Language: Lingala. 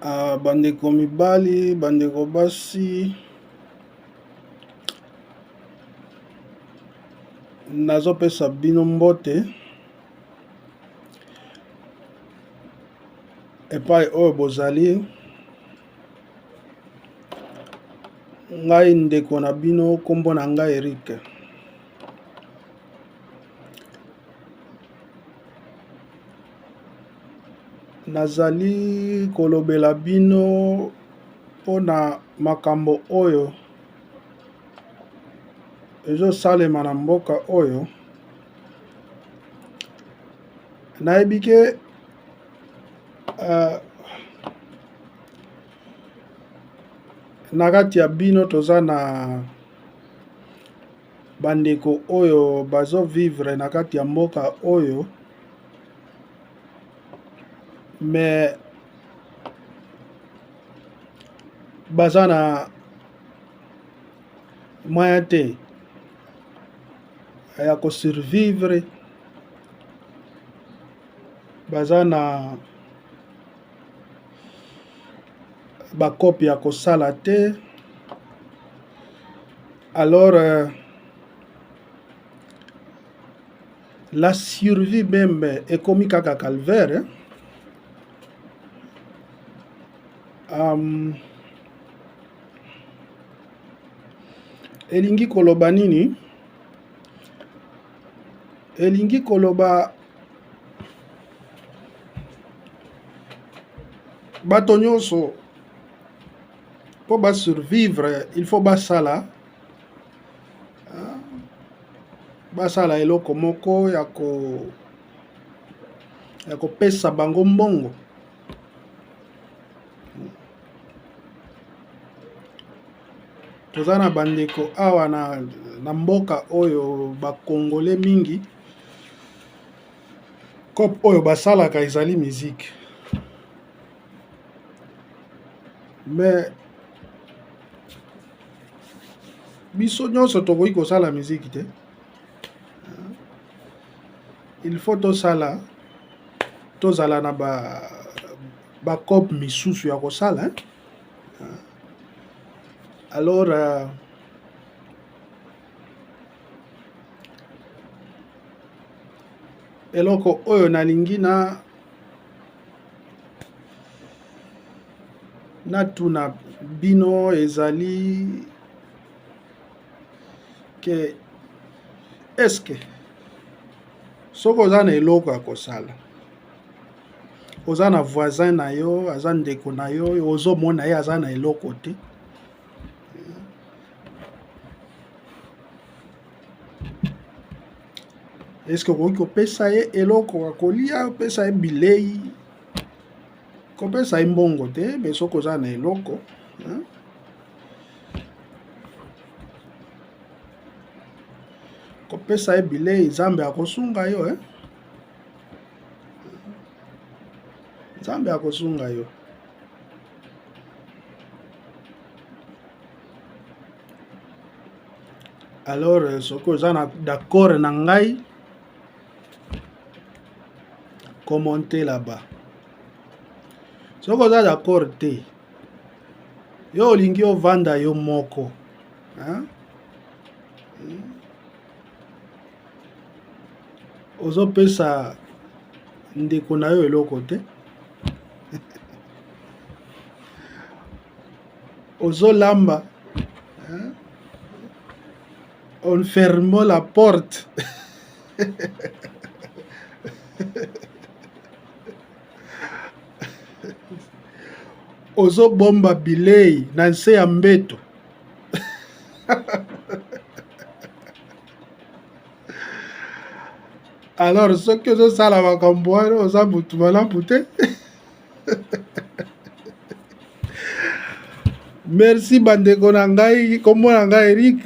Ah, bandeko mibali, bandeko basi, nazopesa bino mbote epai oyo bozali. Ngai ndeko na bino, nkombo na ngai Eric. Nazali kolobela bino mpo na makambo oyo ezosalema na mboka oyo. Nayebi ke na kati ya bino toza na bandeko oyo bazo vivre na kati ya mboka oyo mais baza na moyen te ya ko survivre, baza na ba coop ya kosala te alors euh, la survie meme ekomi kaka calvaire hein? Um, elingi koloba nini? Elingi koloba bato nyonso mpo ba survivre il faut basala basala eloko moko ya ko ya kopesa bango mbongo. Toza na bandeko awa na, na mboka oyo ba congolais mingi cop oyo basalaka ezali musique mais biso nyonso tokoki kosala musique te. Il faut tosala tozala na ba ba cop misusu ya kosala hein? Alors euh, eloko oyo nalingi na natuna bino ezali ke eske soki oza na eloko ya kosala oza na voisin na yo aza ndeko na yo ozomona ye aza na eloko te eske okoki kopesa ye eloko ya kolia opesa ye bilei kopesa ye mbongo te me soki oza na eloko kopesa ye bilei nzambe akosunga yo eh? Nzambe akosunga yo. Alors euh, soki oza na d'accord na ngai commente là-bas. Soki oza d'accord te, yo olingi ovanda yo moko hein? Ozopesa ndeko na yo eloko te ozolamba hein? On ferme la porte ozobomba bilei na nse ya mbeto alors soki ozosala makambo wana oza motu malamu te merci bandeko na ngai nkombo na ngai Eric.